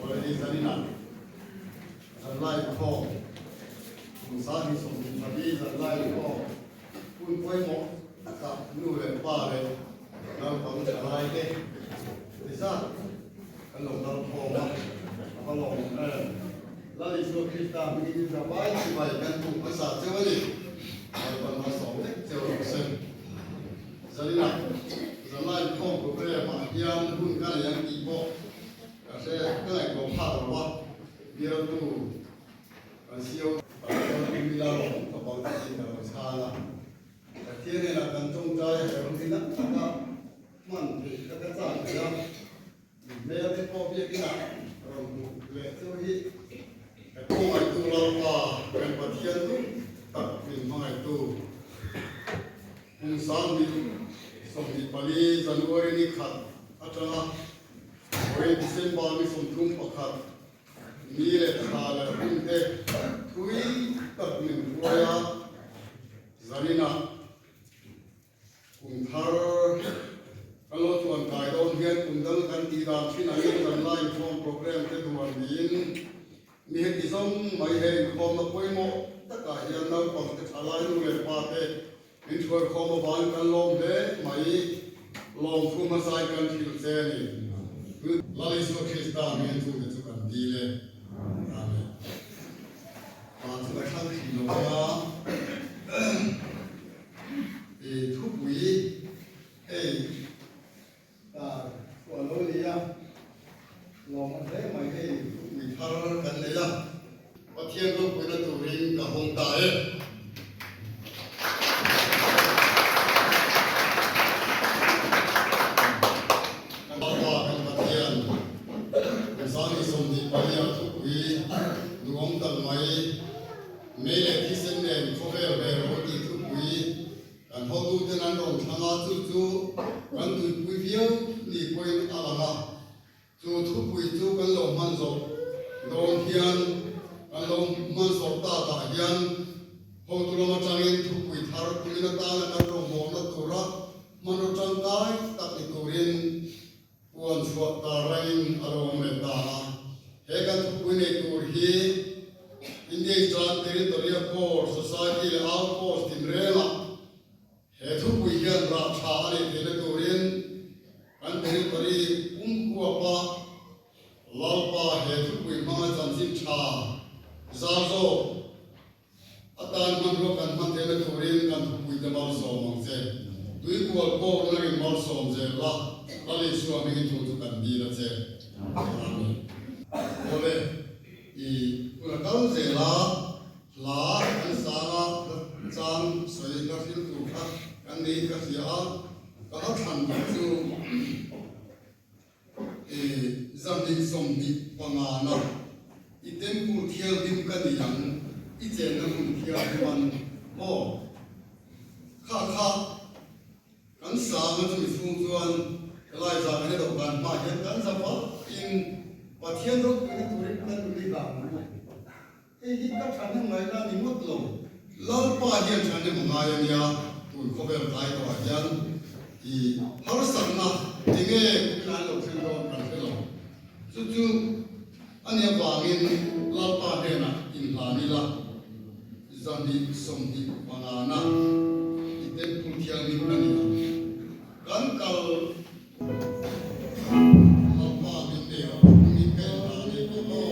Awle zaninah zanlai khawm kum sanghi 24 zanlai khawm hun pawimawh takah nu leh pa leh naupang thalai te ti zat kan lo kal khawm a, a va lawmawm em. Lal Isua Krista hmingin zavai chibai kan hmuh hmasa cheu a ni. Lalpan malsawm vek cheu rawh se. Zaninah zanlai khawm programme ah hian hun ka nei ang tih pawh ka hre ka ngaihtuah phak lo a, bialtu kan sio Pathian hming ila rawh ka bang tiin ka lo chhang a. Pathian hnenah kan tawngtai he hun hi nasa taka hman theih kha ka chak thei a, hmel te pawh biakinah rawn hmuh leh chu hi ka khawngaihtu Lalpa kan Pathian duh tak min hmangaihtu kum 2024 January ni khat atanga vawiin December ni 31 ni leh thla leh hun te thui tak min hruai a, zaninah Kum thar kan lo chuan kai dawn hian kum dang kan tih dan thin angin kan la inkhawm program te duan niin mi heti zawng mai he inkhawmna pawimawh takah hian naupang te thalai nu leh pa te min hruaikhawm avangin kan lawm hle mai. Lawmthu hmasai kan hrilh che a ni. Lal Isua Krista hmel chu te chu kan dil e. Amen. Pa chu ka thlang thin lo a. I thupui hei tar chu a lo ni a, lawm a hle mai hei thupui thar kan nei a. Pathian ropuina turin ka hawng ta e. Kan Pa kan Pathian, kum 2024 ah thupui duhawm tak mai Mei leh thisen nen khawvel ve rawh tih thupui kan hotuten an rawn thlang a, chu chu kan tuipui viau ni pawhin a lang a. Chu thupui chu kan lo hman zawh dawn hian kan lo hman zawh takah hian hotu lam atangin thupui thar kumin atana kan rawngbawlna tura hmanraw tangkai tak ni turin Puan chhuah ta rangin a lo awm leh ta a, he kan thupui nei tur hi India Eastern Territory-a Corps, Society leh Outpost tinrengah he thupui hian rah tha a neih theihna turin kan territory pum huapa Lalpa he thupui hmanga chanchin tha zar zawk A tan hmanrua kan hman theihna turin kan thupuite malsawm ang che. Tuikual pawh nangin malsawm zel la, Lal Isua hmingin thu chu kan dil a che. Amen. Awle, i hun a kal zel a, hla kan sang a, hla chang sawi hla hril tur kha kan niin ka hria a, ka hla thlan tur chu I 225 na, i temple thianghlim ka ni ang, i chenna hmun thianghlim an maw? Kha kha kan sanga chumi chhung chuan helai zah kan i dawhkan hmaah hian kan za vakin Pathian ropuina turin kan nuli vang ang u. Hei hi ka thahnem ngaihna a ni ngawt lo. Lalpa hian thahnem a ngai a nia, tun khawvel tlai tawhah hian i harsatna enge kumin an lo thlen dawn kan hre lo. Chu chu a nih avangin Lalpa hnenah inhlan ila, 225 na i temple thianghlim ka ni ang. Kan kal. Lalpa min nei a, min ka inhlan e tih aw.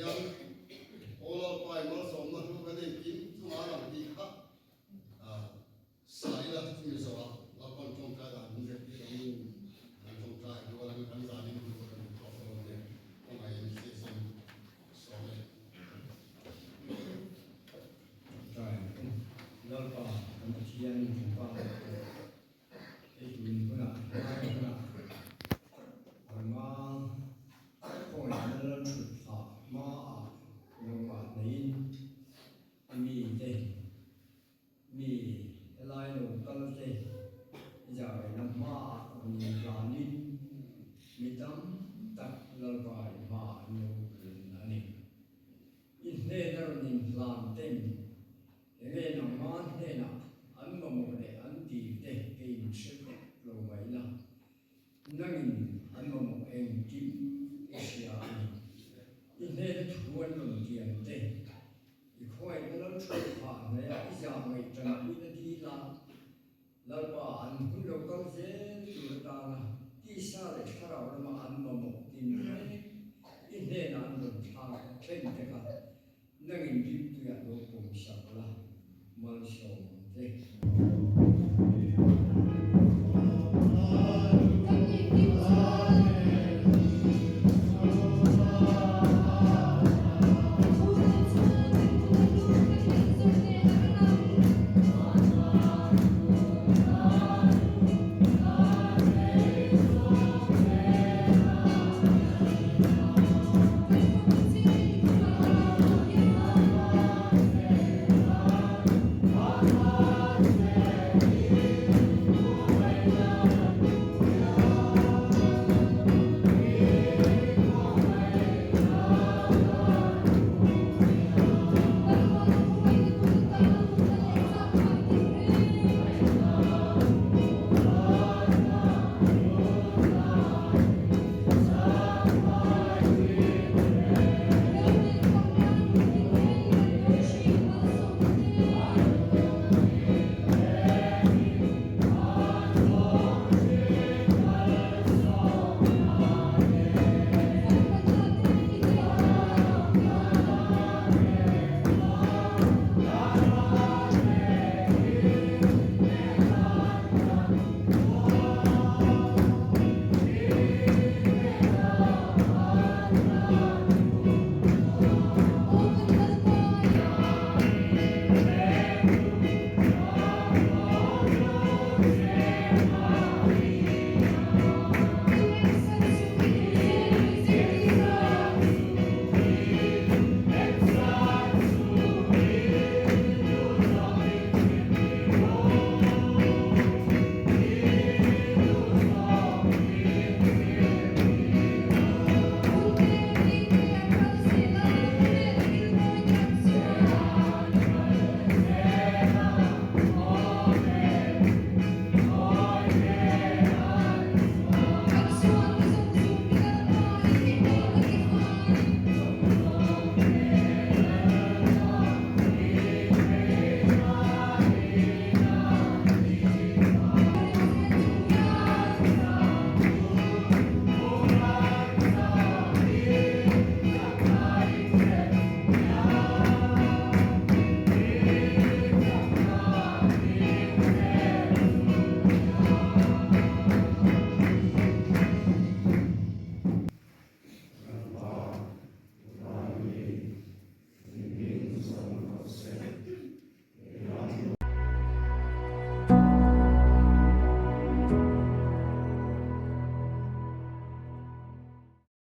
hian Aw Lalpa i malsawmna hlu kan engkim chungah lang tih kha sa ila chumi zawhah Lalpan tawngtai dan min zirtir angin kan tawngtai rual ang kan zanin hnu kan inthawk dawn nia kawngah MCSM sawm e. Tawngtai ang Lalpa kan Pathian kan Pa Hei tun hunah hnai hunah Burma khawngaihna lal thut thlah hmaah nangmah neiin i mite, mi helai lo kal te i zahreihna hmaah rawn inhlanin mi tam tak Lalpa i hmaah an lo kal a ni. I hnena rawn inhlan ten Enge nangma hnenah an mamawh leh an dil te ka inhre vek lo mai la, nangin an mamawh engkim i hria a ni. I hnena thu an rawn tiam te, i khawngaihna lal thu phah hnaia i zah ngaih tanpuina dil a, Lalpa an hun lo kal zel tur atana tisa leh thlarau lama an mamawh tin reng i hnenah an rawn thlak thlen te kha nangin rimtuiah lo pawm sak la, malsawm ang che.